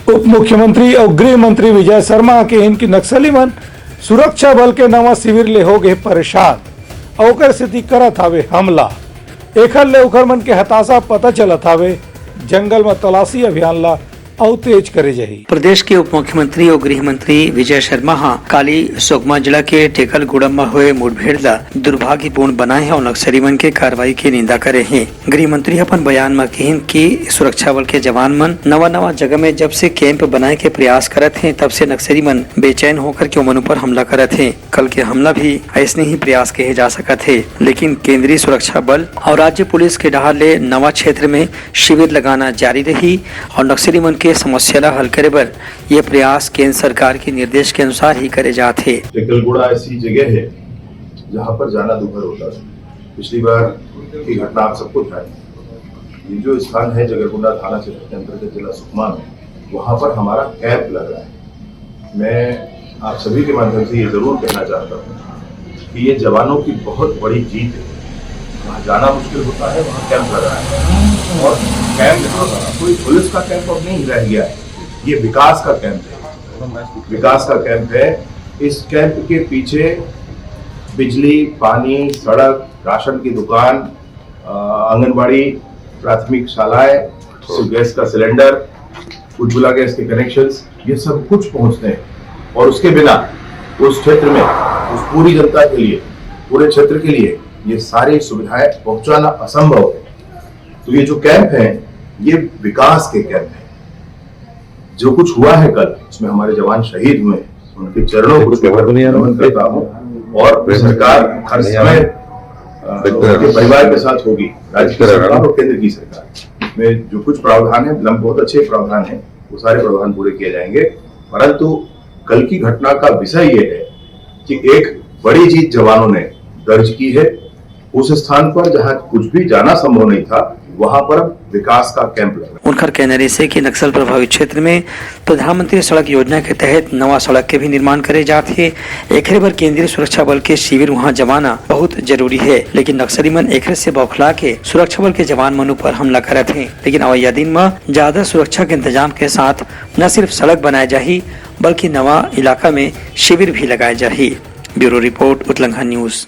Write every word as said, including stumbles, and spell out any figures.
उप मुख्यमंत्री अउ गृह मंत्री विजय शर्मा ह कहिन कि नक्सली मन सुरक्षा बल के नवा शिविर ले हो गे परेशान अउ ओकर सेती करत हावे हमला। एखर ले ओखर मन के हताशा पता चलत हावे। जंगल म तलाशी अभियान ला अउ तेज करे जाही। प्रदेश के उप मुख्यमंत्री अउ गृह मंत्री विजय शर्मा ह काली सुकमा जिला के टेकलगुड़ा म होए मुठभेड़ ला दुर्भाग्यपूर्ण बनाए हे अउ नक्सली मन के कार्रवाई के निंदा करे हे। गृह मंत्री ह अपन बयान म किहिन कि सुरक्षा बल के जवान मन नवा-नवा जगह में जब से कैंप बनाए के प्रयास करत हें, तब से नक्सली मन बेचैन होकर के ओमन ऊपर हमला करत हें। कल के हमला भी अइसने ही प्रयास कहे जा सकत हे, लेकिन केंद्रीय सुरक्षा बल अउ राज्य पुलिस के डहार ले नवा क्षेत्र में शिविर लगाना जारी रही अउ नक्सली मन के समस्या ला हल करे बर ये प्रयास केंद्र सरकार के निर्देश के अनुसार ही करे जात हे। टेकलगुड़ा ऐसी जगह है जहाँ पर जाना दुभर होता था। पिछली बार की घटना आप सबको ध्यान है। ये जो स्थान है जगरगुंडा थाना क्षेत्र के अंतर्गत जिला सुकमा में, वहाँ पर हमारा कैंप लग रहा है। मैं आप सभी के माध्यम से ये जरूर कहना चाहता हूँ कि ये जवानों की बहुत बड़ी जीत है। वहाँ जाना मुश्किल होता है, वहाँ कैंप लगा है। और कैंप जहाँ बना, कोई पुलिस का कैंप अब नहीं रह गया है, ये विकास का कैंप है, विकास का कैंप है। इस कैंप के पीछे बिजली, पानी, सड़क, राशन की दुकान, अ, आंगनबाड़ी, प्राथमिक शालाएं, गैस का सिलेंडर, उज्ज्वला गैस के कनेक्शंस, ये सब कुछ पहुंचते हैं। और उसके बिना उस क्षेत्र में, उस पूरी जनता के लिए, पूरे क्षेत्र के लिए ये सारी सुविधाएं पहुंचाना असंभव है। तो ये जो कैंप है, ये विकास के कैंप है। जो कुछ हुआ है कल, इसमें हमारे जवान शहीद हुए हैं, उनके चरणों को छूकर नमन करता हूँ। और सरकार हर समय, अ, उनके परिवार के साथ होगी, राज्य की सरकार और केंद्र की सरकार। इसमें जो कुछ प्रावधान है, लम-, बहुत अच्छे प्रावधान हैं, वो सारे प्रावधान पूरे किए जाएंगे। परंतु कल की घटना का विषय ये है कि एक बड़ी जीत जवानों ने दर्ज की है। उस स्थान पर जहां कुछ भी जाना संभव नहीं था, वहां पर अब विकास का कैंप लगा। उनकर कहना रहिसे कि नक्सल प्रभावित क्षेत्र में प्रधानमंत्री सड़क योजना के तहत नवा सड़क के भी निर्माण करे जात हे। एखरे बर केंद्रीय सुरक्षा बल के शिविर उहां जमाना बहुत जरूरी हे, लेकिन नक्सली मन एखरे से बौखला के सुरक्षा बल के जवान मन ऊपर हमला करत हे। लेकिन अवइया दिन म ज्यादा सुरक्षा के इंतजाम के साथ न सिर्फ सड़क बनाए जाही, बल्कि नवा इलाका में शिविर भी लगाए जाही। Bureau report, Utlangha news.